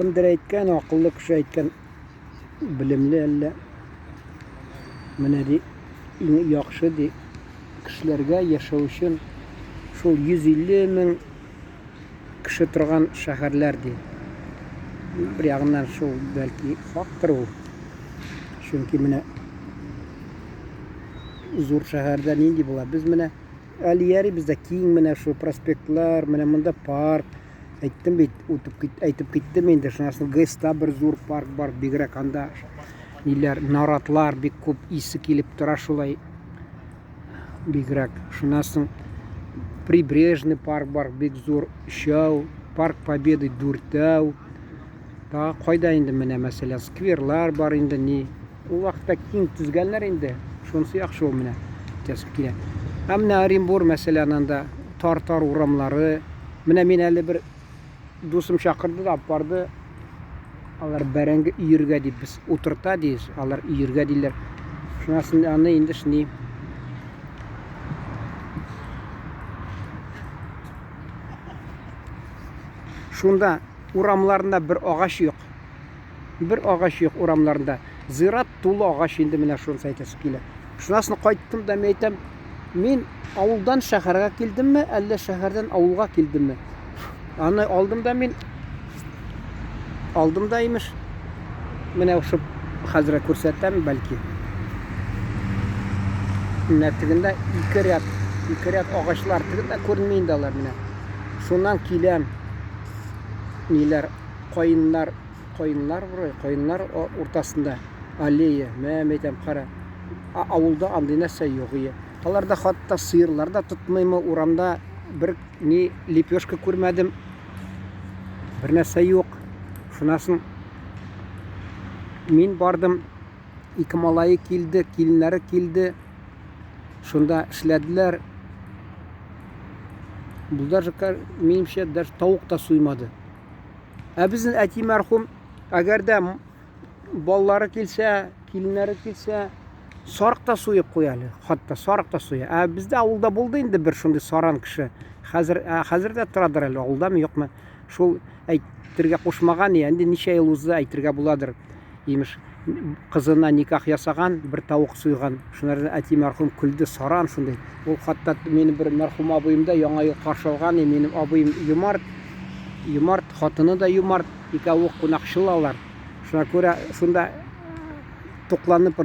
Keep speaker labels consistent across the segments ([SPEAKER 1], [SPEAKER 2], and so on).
[SPEAKER 1] Кемдер әйткән, акыллы кеше әйткән, белемле әллә. Менә ди, иң яхшы ди, кешеләргә яшәү өчен шул 150 мең кеше торган шәһәрләр ди. Бер ягыннан шул бәлки хактыр ул. Чөнки менә зур шәһәрдә нинди була? Без менә әле яри бездә киң менә шул проспектлар, менә монда парк. Әйттем бит, үтеп кит, әйтеп киттем инде. Шуннан соң ГЭСта бер зур парк бар, бигрәк анда ниләр, наратлар бик күп исе килеп тора шулай. Бигрәк. Шуннан соң Прибрежный парк бар, бик зур, өчәү, Парк Победы дүртәү. Тагы кайда инде менә мәсәлән скверлар бар инде ни. Ул вакытта киң төзгәннәр инде. Шунысы яхшы ул менә. Әйтәсем килә. Ә менә Оренбур мәсәлән анда тар-тар урамнары. Менә мин әле бер дусым чакырды да алып барды. Алар бәрәңге өергә дип без утырта дибез, алар өергә диләр. Шуннан соң аны инде шни Шунда урамларында бер агач юк. Бер агач юк урамнарында. Зират тулы агач инде менә шунысы әйтәсе килә. Шуннан соң кайттым да мин әйтәм, мин авылдан шәһәргә килдемме, әллә шәһәрдән авылга килдемме? Аны алдым да мин алдым да имеш. Менә шушы хәзер күрсәтәм бәлки. Менә тегендә ике ряд, ике ряд агачлар тегендә күренми инде алар менә. Шуннан киләм. Ниләр каеннар, каеннар вроде, каеннар уртасында аллея. Мә, мәйтәм, кара. А авылда андый нәрсә юк ие. Аларда хатта сыерлар да тотмыймы, урамда бер ни лепешка күрмәдем. Бер нәрсә юк. Шуннан соң мин бардым, ике малае килде, киленнәре килде. Шунда эшләделәр. Бу даже, минемчә, даже тавык та суймады. Ә безнең әти мәрхүм, әгәр дә балалары килсә, киленнәре килсә, сарык та суеп куя әле. Хатта сарык та суя. Ә бездә авылда булды инде бер шундый саран кеше. Хәзер, ә, хәзер дә торадыр әле, авылдамы, юкмы. Шул әйтергә кушмаган, инде ничә ел узды, әйтергә буладыр. Имеш, кызына никах ясаган, бер тавык суйган. Шунардан әти мәрхүм көлде, саран шундый. Ул хатта минем бер мәрхүм абыем да яңа ел каршы алган, минем абыем юмарт, юмарт, хатыны да юмарт, икәве кунакчыл алар. Шуңа күрә шунда тукланып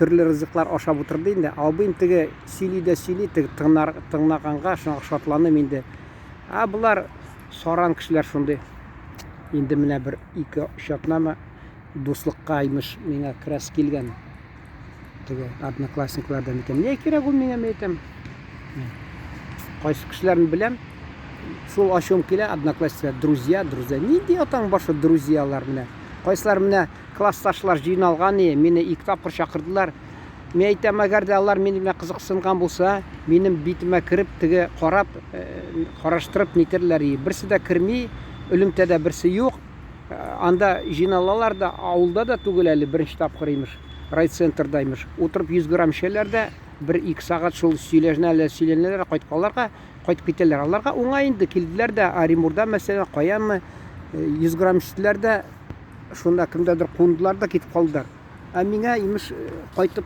[SPEAKER 1] төрле ризыклар ашап утырды инде. Абыем теге сөйли дә сөйли, теге тыңнар, тыңлаганга шуңа шатланым инде. Ә болар саран кешеләр шундый. Инде менә бер ике өч атнамы дуслыкка имеш миңа керәс килгән. Теге одноклассниклардан икән. Нигә кирәк ул миңа, мин әйтәм. Кайсы кешеләрне беләм. Шул ачуым килә, одноклассниклар, друзья, друзья. Нинди атаң башы друзьялар менә. Кайсылар менә классташлар җыйналган, мине ике тапкыр чакырдылар. Мин әйтәм, әгәр дә алар минем белән кызыксынган булса, минем битемә кереп, теге карап, э, караштырып нитерләр. Берсе дә керми, элемтәдә берсе юк. Э, анда җыйналалар да, авылда да түгел әле беренче тапкыр имеш, райцентрда имеш. Утырып 100 грамм эчәләр дә, бер-ике сәгать шул сөйләшенәләр, сөйләнәләр, кайтып кайтып китәләр. Аларга уңай инде, килделәр дә, Оренбурда мәсәлән, каянмы, 100 э, грамм эчтеләр дә, шунда кемдәдер кундылар да китеп калдылар. Ә миңа, имеш, кайтып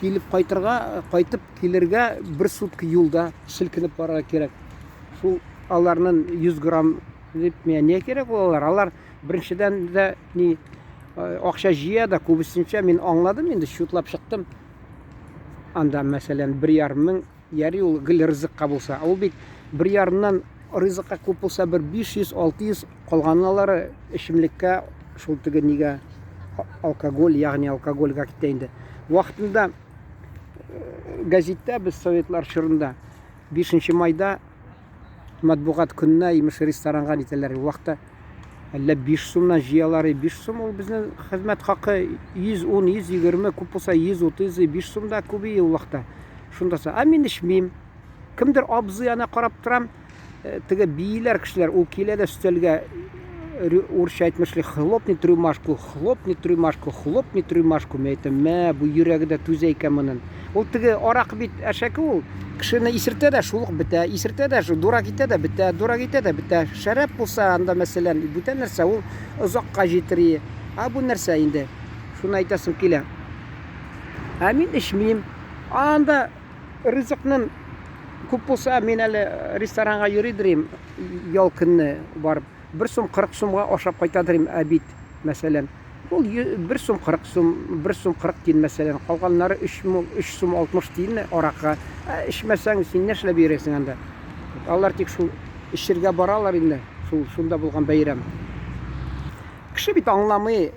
[SPEAKER 1] килеп кайтырга, кайтып килергә бер сутка юлда селкенеп барырга кирәк. Шул аларның 100 грамм дип миңа не кирәк ул алар? Алар беренчедән дә ни акча җыя да күбесенчә мин аңладым инде, счетлап чыктым. Анда, мәсәлән, 1,5 мең яри ул гел ризыкка булса. Ул бит 1,5-нан ризыкка күп булса бер 500, 600 калганлары эчемлеккә, шул теге нигә алкоголь, ягъни алкогольгә китә инде. Вакытында э, газеттә без советлар чорында 5 майда матбугат көненә имеш ресторанга нитәләр. Вакытта әллә 5 сумнан җыялар, 5 сум ул безнең хезмәт хакы 110, 120, күп булса 130, 5 сум да күбее ул вакытта. Шунда а мин эчмим. Кемдер абзый ана карап торам, э, теге бииләр кешеләр, ул килә дә өстәлгә урысча әйтмешли, хлопнет рюмашку, хлопнет рюмашку, хлопнет рюмашку. Мин әйтәм, мә, бу йөрәге дә түзә икән моның. Ул теге аракы бит әшәке ул. Кешене исертә дә шул ук бетә, исертә дә, дурак итә дә бетә, дурак итә дә бетә. Шәраб булса, анда мәсәлән, бүтән нәрсә, ул озакка җитер. Ә бу нәрсә инде? Шуны әйтәсем килә. Ә мин эчмим. Анда ризыкның күп булса, мин әле ресторанга йөридер идем, ял көнне барып. 1 сум 40 сумга ашап кайтадыр идем обед, мәсәлән. Ул 1 сум 40 сум, 1 сум 40 тиен, мәсәлән. Калганнары 3 3 сум 60 тиен аракыга. Ә эчмәсәң, син нәрсәләп йөрәсең анда? Алар тик шул эчергә баралар инде, шул шунда булган бәйрәм. Кеше бит аңламый,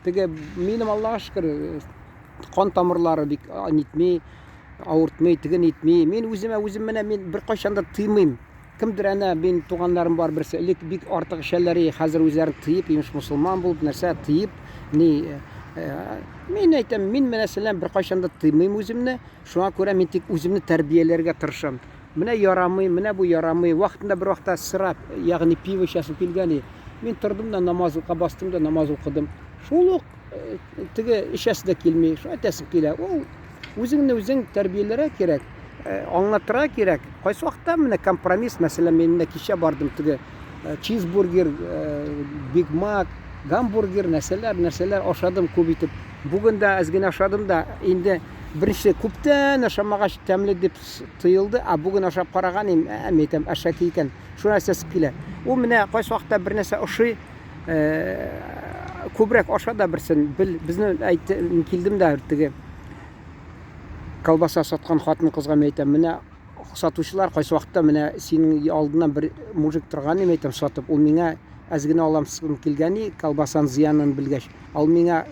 [SPEAKER 1] теге минем Аллага шөкер, кан тамырлары бик нитми, авыртмый, теге нитми. Мин үземә үзем менә мин беркайчан да тыймыйм. Кемдер әнә мин туганнарым бар берсе элек бик артык эчәләр, хәзер үзләрен тыеп, имеш мусульман булып, нәрсә тыеп, ни мин әйтәм, мин мәсәлән беркайчан да тыймыйм үземне. Шуңа күрә мин тик үземне тәрбияләргә тырышам. Менә ярамый, менә бу ярамый. Вакытында бер вакытта сыра, ягъни пиво эчәсем килгән. Мин тордым да намазлыкка бастым да намаз укыдым. Шул ук теге эчәсе дә килми, шул әйтәсем килә. Ул үзеңне үзең тәрбияләргә кирәк, аңлатырга кирәк. Кайсы вакытта менә компромисс, мәсәлән, мин менә кичә бардым теге чизбургер, Биг Мак, гамбургер, нәрсәләр, нәрсәләр ашадым күп итеп. Бүген дә әз генә ашадым да, инде беренче күптән ашамагач тәмле дип тоелды, ә бүген ашап караган идем, ә, мин әйтәм, әшәке икән. Шул нәрсәсе килә. Ул менә кайсы вакытта бер нәрсә ошый, күбрәк аша да берсен бел. Безне әйтте, килдем дә теге колбаса саткан хатын кызга мин әйтәм, менә сатучылар кайсы вакытта менә синең алдыннан бер мужик торган мин әйтәм, сатып, ул миңа әз генә аламсым килгән, колбасаның зыянын белгәч. Ул миңа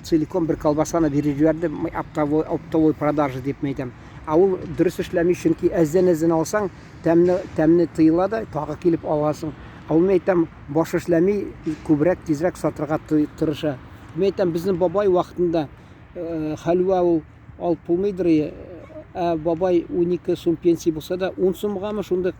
[SPEAKER 1] целиком бер колбасаны биреп җибәрде, оптовой, оптовой продажа дип мин әйтәм. Ә ул дөрес эшләми, чөнки әздән-әздән алсаң, тәмне, тәмне тыела да, тагы килеп аласың. Ә ул мин әйтәм, баш эшләми, күбрәк, тизрәк сатырга тырыша. Мин әйтәм, безнең бабай вакытында хәлвә ул алып булмыйдыр, ә бабай 12 сум пенсия булса да, 10 сумгамы шундый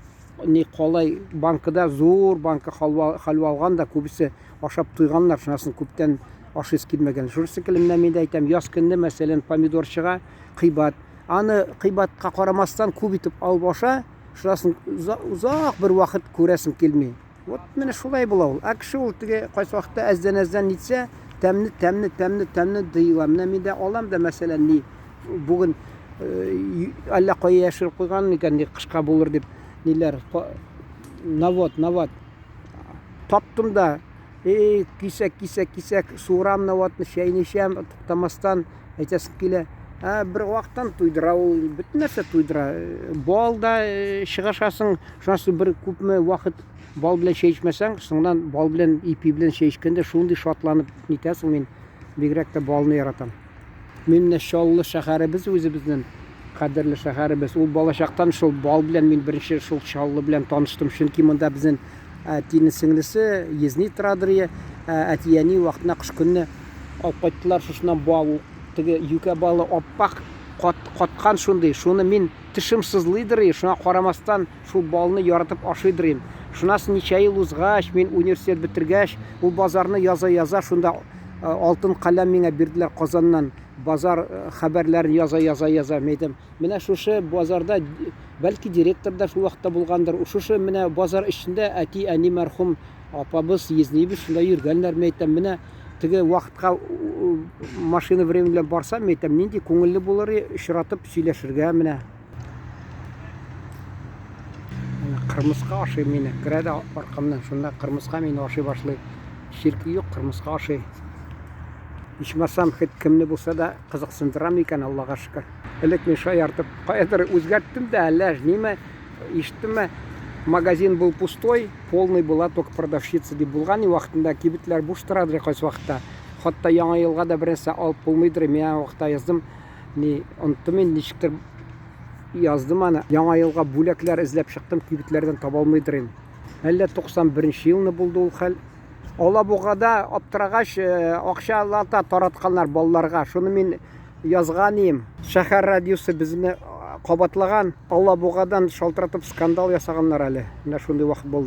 [SPEAKER 1] ни калай банкада зур банка халва, хәлвә алган да күбесе ашап туйганнар, шунасын күптән ашыйсы килмәгән. Шунысы менә мин дә әйтәм, яз көнне, мәсәлән, помидор чыга, кыйбат. Аны кыйбатка карамастан күп итеп алып аша, шунасын озак бер вакыт күрәсем килми. Вот менә шулай була ул. Ә кеше ул теге кайсы вакытта әздән-әздән нитсә, тәмне, тәмне, тәмне, тәмне дыела. Менә мин дә алам да, мәсәлән, ни бүген әллә кая яшереп куйган икән, ни кышка булыр дип, ниләр, навод, навод. Таптым да, эй, кисәк, кисәк, кисәк, суырам наводны, чәйне эчәм, туктамастан, әйтәсем килә. Ә бер вакыттан туйдыра ул, бөтен нәрсә туйдыра. Бал да чыгашасың, шуннан бер күпме вакыт бал белән чәй эчмәсәң, соңыннан бал белән, ипи белән чәй эчкәндә шундый шатланып нитәсең, мин бигрәк тә балны яратам. Мин менә Чаллы шәһәребез үзебезнең кадерле шәһәребез. Ул балачактан шул бал белән мин беренче шул Чаллы белән таныштым, чөнки монда безнең әтинең сеңлесе Езни торадыр, әти-әни вакытына кыш көнне алып кайттылар шушыннан бал, теге юкә балы аппак кат, каткан шундый. Шуны мин тешем сызлыйдыр, шуңа карамастан шул балны яратып ашыйдыр идем. Шуннан соң ничә ел узгач, мин университет бетергәч, ул базарны яза-яза шунда алтын каләм миңа бирделәр Казаннан. Базар хәбәрләрен яза-яза яза. Мин әйтәм, менә шушы базарда, бәлки директор да шул вакытта булгандыр. Шушы менә базар эчендә әти-әни мәрхүм апабыз, езнибез шунда йөргәннәр. Мин әйтәм, менә теге вакытка машина время белән барсам, мин әйтәм, нинди күңелле булыр очратып сөйләшергә менә. Кырмыска ашый мине. Керә дә аркамнан. Шунда кырмыска мине ашый башлый. Чирки юк, кырмыска ашый. Ичмасам, хет кемне булса да кызыксындырам икән, Аллага шөкер. Элек мин шаяртып, каядыр үзгәрттем дә, әллә ниме, ишеттемме, магазин был пустой, полный была только продавщица дип булган вакытында кибетләр буш торадыр кайсы вакытта. Хатта яңа елга да бер нәрсә алып булмыйдыр. Мин аңа вакытта яздым, ни, оныттым инде, ничектер яздым аны. Яңа елга бүләкләр эзләп чыктым, кибетләрдән таба алмыйдыр инде. Әллә 91 елны булды ул хәл. Алабугада аптырагач, акчалата таратканнар балаларга. Шуны мин язган идем. Шәһәр радиосы безне кабатлаган. Алабугадан шалтыратып скандал ясаганнар әле. Менә шундый вакыт булды.